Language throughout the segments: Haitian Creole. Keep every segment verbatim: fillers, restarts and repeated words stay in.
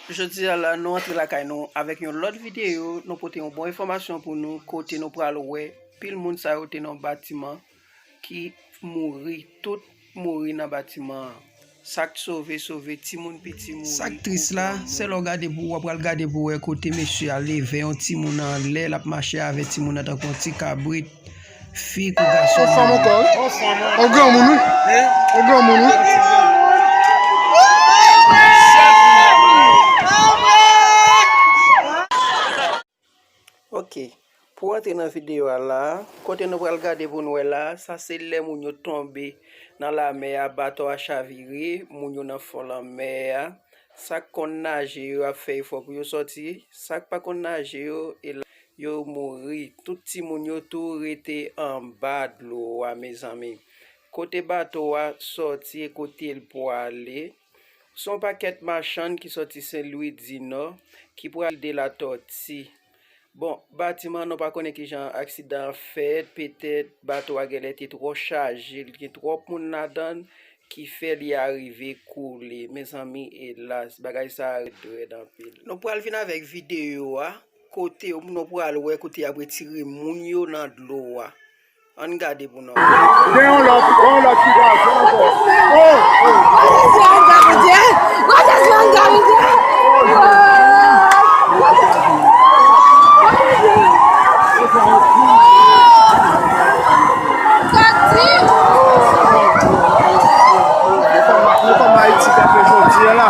Jodi a la, nou antre lakay nou avèk yon lòt videyo. Nou pote yon bon enfòmasyon pou nou, kote nou pral wè pil moun sa yo te nan batiman ki mouri, tout mouri nan batiman an. Sa k sove, sove, timoun piti mouri. Sa k tris la, se lè w gade pou w, w pral gade pou w wè kote mesye a leve yon timoun anlè, l ap mache avè timoun nan tankou yon ti kabrit. Fi kou gason. On fanm ankò, wi. On granmoun, wi. On granmoun, wi. Ok. Pou antre nan videyo a la, kote nou pral gade pou nou wè la, sa se lè moun yo tonbe nan lamè a, bato a chavire, moun yo nan fon lanmè a. Sa k konn naje yo ap fè efò pou yo sòti, sa k pa konn naje yo, e la, yo mouri. Tout timoun yo tou rete anba dlo a, mezanmi. Kote bato a sòti e kote l pwale, se yon pakèt machann ki sòti Sen Lwi di Nò, ki pral de Latòti. Bon, batiman an, nou pa konnen kijan aksidan an fèt, petèt bato a genlè te twò chaje, l gen twòp moun ladan l, ki fè li arive koule. Mezanmi, elas, bagay sa a rèd, rèd anpil. Nou pral vin avèk videyo a, kote nou pral wè kote y ap retire moun yo nan dlo a. Ann gade pou nou. Gen yon lòt, gen yon lòt ki pral fè ankò. Oh, oh. Kote se anga, Bondye? Kote se anga, Bondye? Nou kòm Ayiti kanpe jodi a la.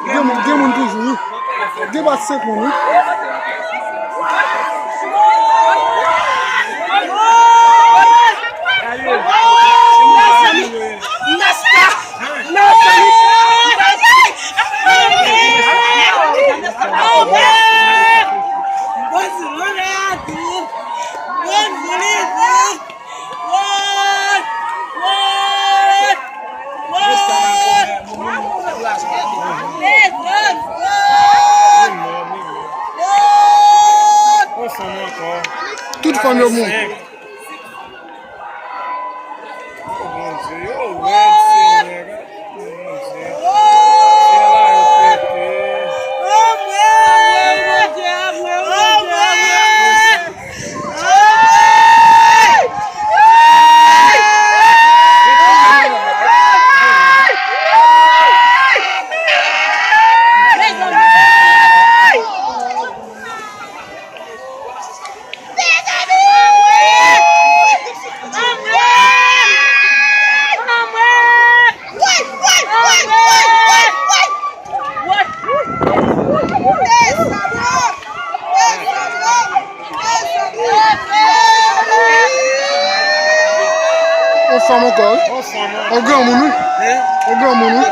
Gen moun, gen moun toujou, wi. Gen pa senk moun, wi. Tout fanm yo mouri. On fanm ankò, wi. On granmoun, wi. On granmoun, wi.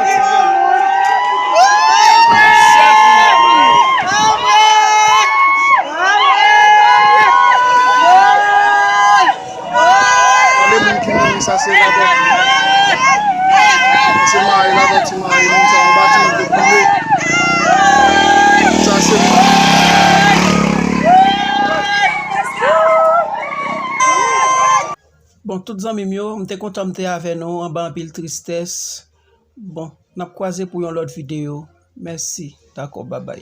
Ann, moun ki mouri sa se Latòti. Se mare Latòti, mare moun sa, yon batiman te koule. Sa se moun. Bon, tout zanmi m yo, m te kontan m te avè nou anba anpil tristès. Bon, n ap kwaze pou yon lòt videyo. Mèsi. Dakò, babay.